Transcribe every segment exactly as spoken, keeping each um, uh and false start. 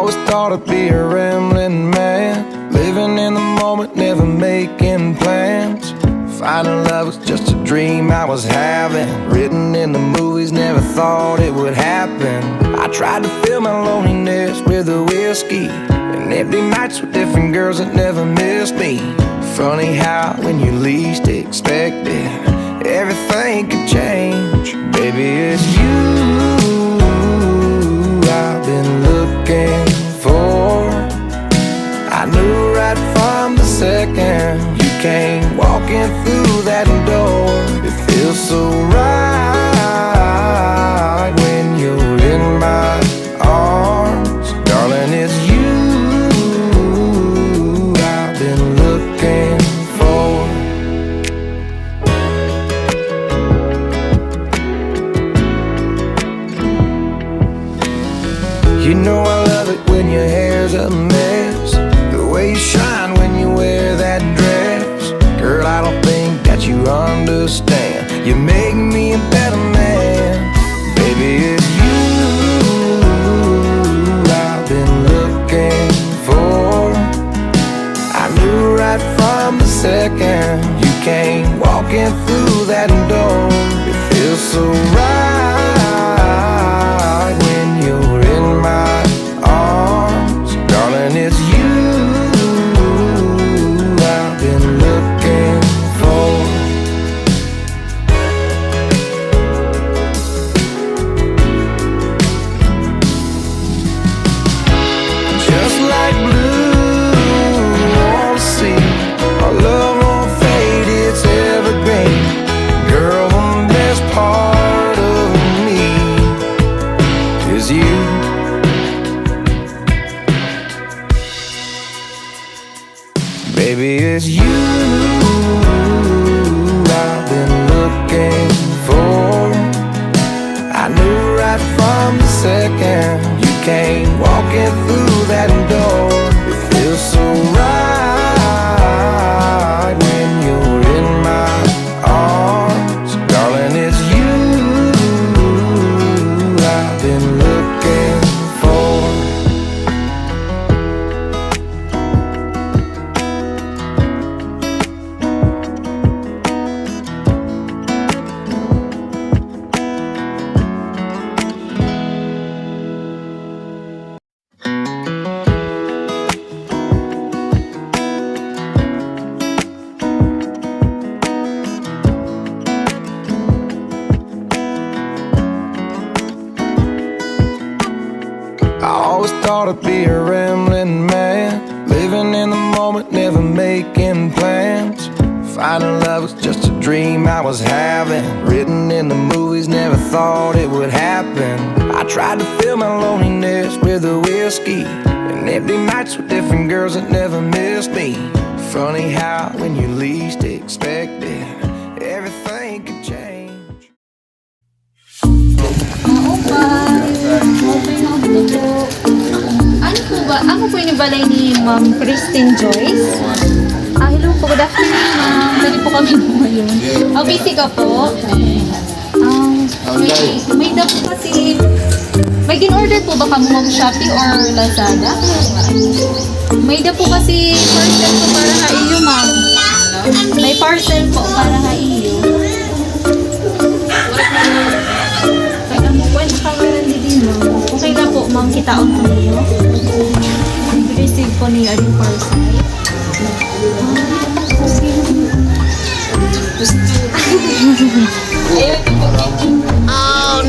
Always thought I'd be a rambling man, living in the moment, never making plans. Finding love was just a dream I was having. Written in the movies, never thought it would happen. I tried to fill my loneliness with a whiskey and empty nights with different girls that never missed me. Funny how when you least expect it, everything could change. Baby, it's you I've been looking for. I knew right from the second you came walking through that door. It feels so right when you're in my arms. Darling, it's you I've been looking for. You know I love it when your hair's a mess, the way you shine when you wear that dress. Girl, I don't think that you understand. You make me a better man. Baby, it's you I've been looking for. I knew right from the second you came walking through that door. It feels so right when you're in my arms. Darling, it's you I've been looking for. Just like blue on the sea, our love won't fade, it's evergreen. Girl, the best part of me is you. Baby, it's you I've been looking for. I knew right from the second you came walking through that door. It feels so right when you're in my arms. Darling, it's you I've been looking for. I always thought I'd be a rambling man, living in the moment, never making plans. Finding love was just a dream I was having. Written in the movies, never thought it would happen. I tried to fill my loneliness with a whiskey and empty nights with different girls that never missed me. Funny how when you least expect it, everything can change. Maupay. Maupay nga adlaw po. Ano po ba? Amo po ini balay ni Ma'am Christine Joyce. Ah, hello po. Good afternoon, ma'am. Pwede po kami po ngayon. Oh, busy ka po? Um, may, may-ada po kasi, may gin-order po ba kamo, ma'am, Shopee or Lazada? May-ada po kasi parcel po para ha iyo, ma'am. May parcel po para ha iyo. Kay amo po an camera ni din, ma'am. Okay na po, ma'am, kitaon ko niyo. Receive po niyo an parcel.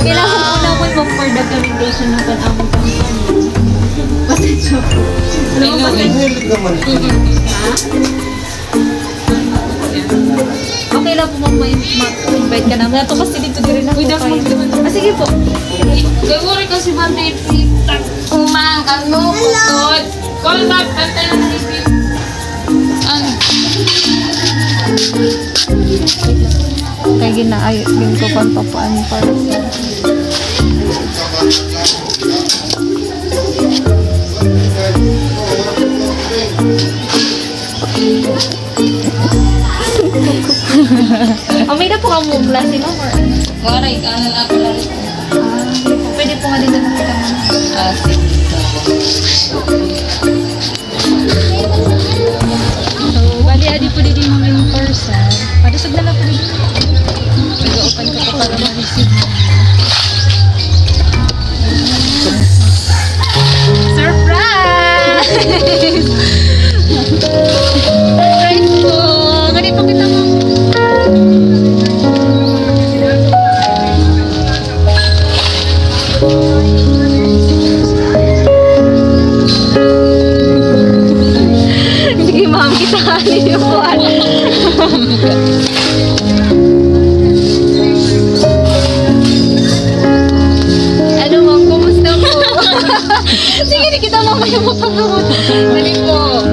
Kailangan po naman mag-, for documentation na pan-, amo company. Pasensya po. Alam mo, pasensya. Ha? Okay lang po, ma'am, may ma-, invite ka namin. Ato kasi dito, diri na po kayo. Ah, sige po. Kay worry kasi, ma'am, dito. Kumang, ano, kusot. Call back, pantay na, baby. Ano? Kay ginaay-, ginkukuan pa po, ano, para sa Oh, may-ada po kamo klase, ma'am, or ano? Waray, ano na ako lang. Ah, pwede po nga dito nakita, ma'am. Ah, sige. Tali yung buwan. Ano, ma'am? Kumusta po? Sige, di kita mamaya mapagawad. Dali po.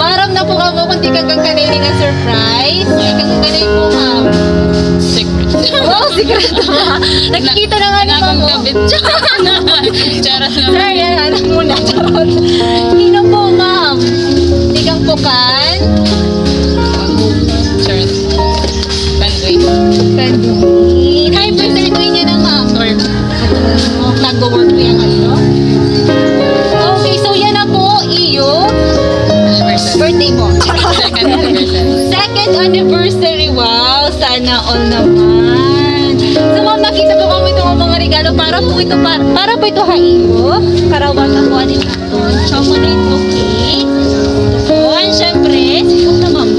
Maaram na po kamo kung tikang kang kanay nga surprise. Tikang kanay po, ma'am. Secret. Oh, sikreto ba? Nakikita na nga ni ma'am, oh. Kabit. Charot na. Sir, yan, alam mo na. Charot. Sino po, ma'am? Tikang po kan? Charot. Kan Dwayne. Kan Dwayne. Hi, Sir Dwayne, yan na, ma'am. Nag-work po yan, ano? Okay, so yan na po, iyo. Anniversary. Birthday mo. Second anniversary. Second anniversary, wow. Sana all naman. So, ma'am, nakita po kamo ito nga mga regalo. Para po ito, pa-, para po ito ha iyo. Karawatan po, ano, chocolate cookie. Ito po. And syempre, sikat na, ma'am.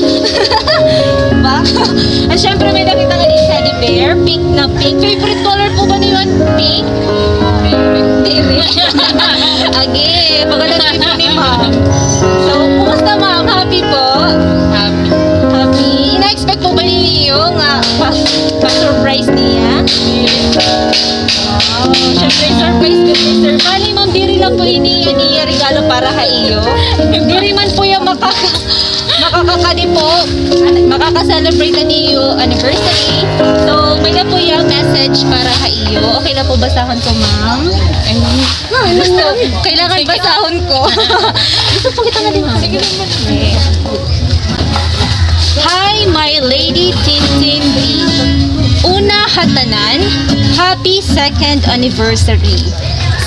Ba? And syempre, may nakita ka din teddy bear. Pink na pink. Favorite color po ba niyo an pink? Diri. Agi, pagkadali po ni ma'am. So, kumusta, ma'am? Happy po? Happy. Happy. Ina-expect po ba niyo nga pa-, pa-surprise niya? Wow, syempre, surprise ko po, sir. Bali, ma'am, diri lang po ini an iya regalo para ha iyo. Diri man po iya makaka-, makakakadi po, makaka-celebrate an iyo anniversary. So, may-ada po iya message para ha iyo. Okay na po basahon ko, ma'am? Ay, gusto. Kailangan basahon ko. Gusto po kita nga din, ma'am. Sige naman. Hi, my lady Tintin B. Una ha tanan, happy second anniversary.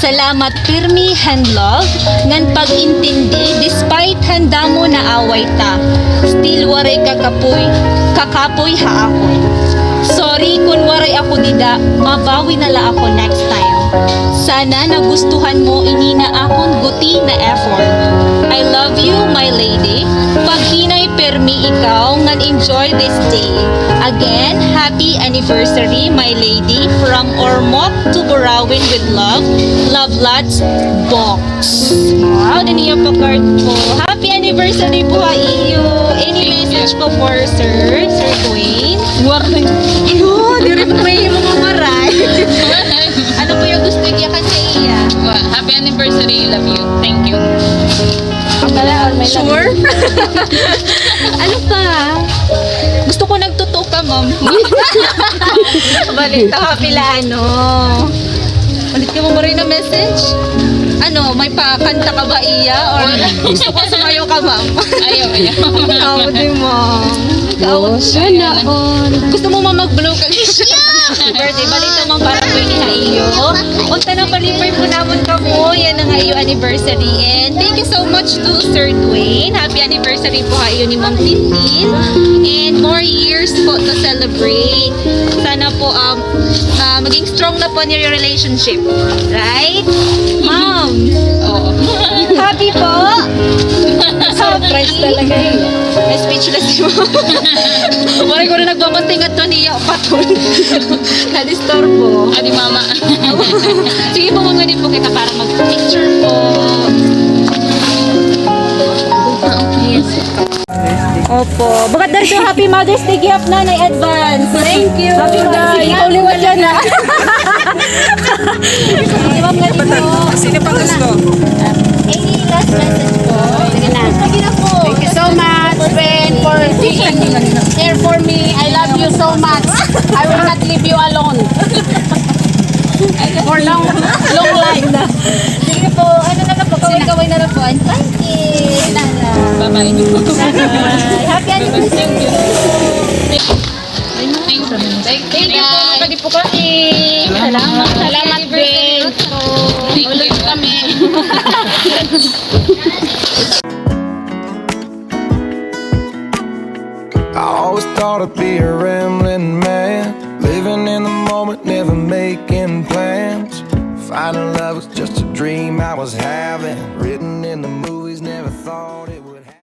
Salamat pirmi han love ngan pag-intindi despite han damo na away ta. Still waray ka kapoy, kakapoy ha akon. Sorry kon waray ako dida, mabawi na la ako next time. Sana nagustuhan mo ini na akon guti na effort. I love you, my lady. Paghinay pirmi ikaw ngan enjoy this day. Again, happy anniversary, my lady. From Ormoc to Burauen with love. Love lots, Bok. Wow, dini iya pa card po. Happy anniversary po ha iyo. Any message po for Sir, Sir Dwayne? Waray. Ano, diri po kayo mga maray. Ano po yung gusto niya kasi iya? Wa-, happy anniversary, love you. Thank you. Sure? Ano pa? Gusto ko nagtuto ka, ma'am. Balik ka, happy la, ano. Ulit ka mo rin na message? Ano, may pakanta ka ba iya? Or gusto ko sumayaw ka, ma'am? Ayaw, ayaw. Ikaw, di, ma'am. Ikaw, oh, sana all. Gusto mo, ma'am, mag-blow ka? Birthday, balita, ma'am, para po ini ha iyo. Unta na, palipay po namon kamo. Yan ang iyo anniversary. And thank you so much to Sir Dwayne. Happy anniversary po ha iyo ni Ma'am Tintin. And more years po to celebrate. Sana po, um, ah, maging strong na po niyo yung relationship. Right? Ma'am. Oo. Happy po? Surprise talaga eh. Ay, speechless si Ma'am. Waray ko na nagmamantay nga to niya, patol. Nadisturbo. Adi, mama. Sige po, ma'am, ganun po kita para mag-picture po. Yes. Opo. Bagat dito, happy Mother's Day gift, Nanay, advance. Thank you. Happy Mother's Day. Ikaw liwat yan, ha? Sino pa gusto? Any last message po? Sige na. Sige na po. Thank you so much, friend, for being here for me. I love you so much. I will not leave you alone. For long, long life. Sige po, ano na lang po, kaway-kaway na lang po. Thank you. Bye-bye. Bye. Happy anniversary. Thank you. Thank you. Thank you po. Pwede po kami. Salamat. Salamat, friend. Thank you. Ulog kami. I always thought I'd be a rambling man, living in the moment, never making plans. Finding love was just a dream I was having, written in the movies, never thought it